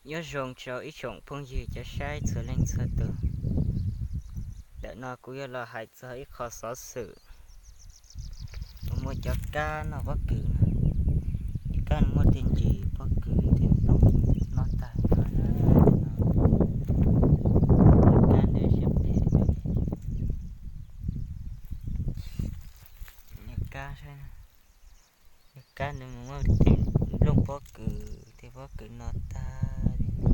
Nyob zoo rau ib tsoom phooj ywg cov saib txhua leej txhua tus. Ntawm no kuv yuav los hais txog ib qho xov xwm uas muaj cov kab noj pob kws no. Cov kab no muaj tej ntsis pob kws tej no noj tag no. Kab ntawd siab phem. Niag kab saib, niag kab ntawd muaj tej nplooj pob kws, tej pob kws no tag li no.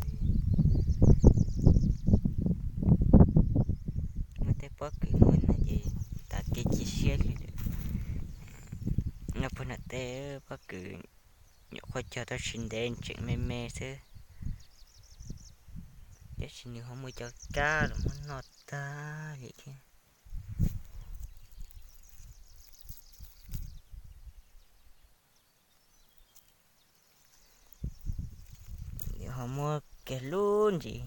Muaj tej pob kws no no ces tas kev cia siab li lawm. Nyob puag nram tej pob kws nyuam qhuav cog tau tsis ntev tseem me me xwb, tab sis nws ho muaj cov kab los muab noj tag li thiab. Ho muab kiag lub ntsis,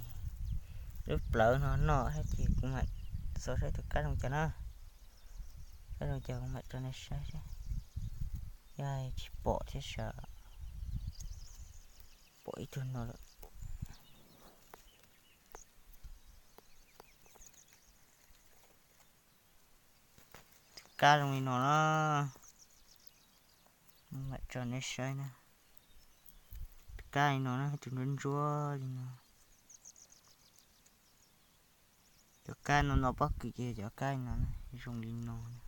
lub plawv no noj thiab ces kuv mam xauj saib tus kab zoo cas na. Kab zoo cas kuv mam tso nej saib seb. Yog tsis pom thiab sas, pom ib tug no lawm. Tus kab zoo li no na, mam tso nej saib na. Tus kab li no na, tus ntsuab ntsuab li no. Cov kab no no pob kws ces cov kab li no na, zoo li no na.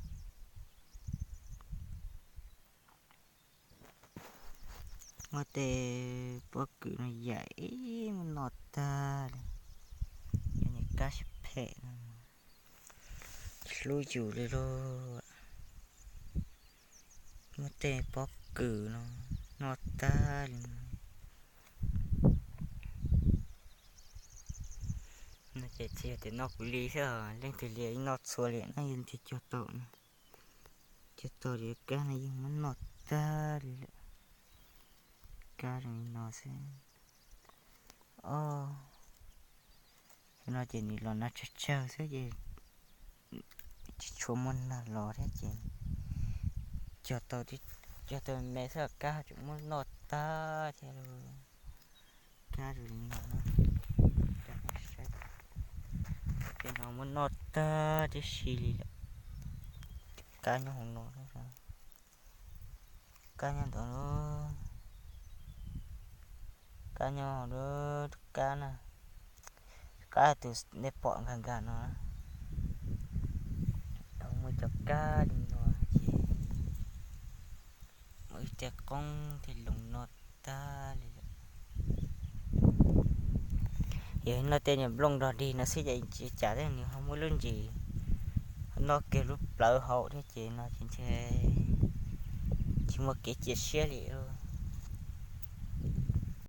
Muaj tej pob kws no yaim ib muab noj tag li. Cov niag kab siab phem no tsis hlub yus li lauj. Muaj tej pob kws no noj tag li no. No ces tsis yog tias noj kuv li xwb, leej twg li noj txhua li na, yog tias cog tau, cog tau li kab no yeej muab noj tag li lawm. Kab zoo li no xwb. Os, no ces nws los nag tsawg tsawg xwb ces tsis tshua muaj nag los thiab ces cog tau, cog tau me xwb kab tseem muab noj tag thiab lauj. Kab zoo li no, tej no muab noj tag tib si li lawm. Kab nyob hauv no, kab nyob ntawd, kab nyob hauv, kab na, kab tus nej pom nkag nkag no. Muaj cov kab li no ces muaj ib tej qoob tej loo noj tag li lawm. Yog noj tej niag nplooj nrog dig no xwb ces tsis cas thiab, nws ho muaj lub ntsis noj kiag lub plawv hauv thiab ces no ces ntshe tsis muaj kev cia siab li.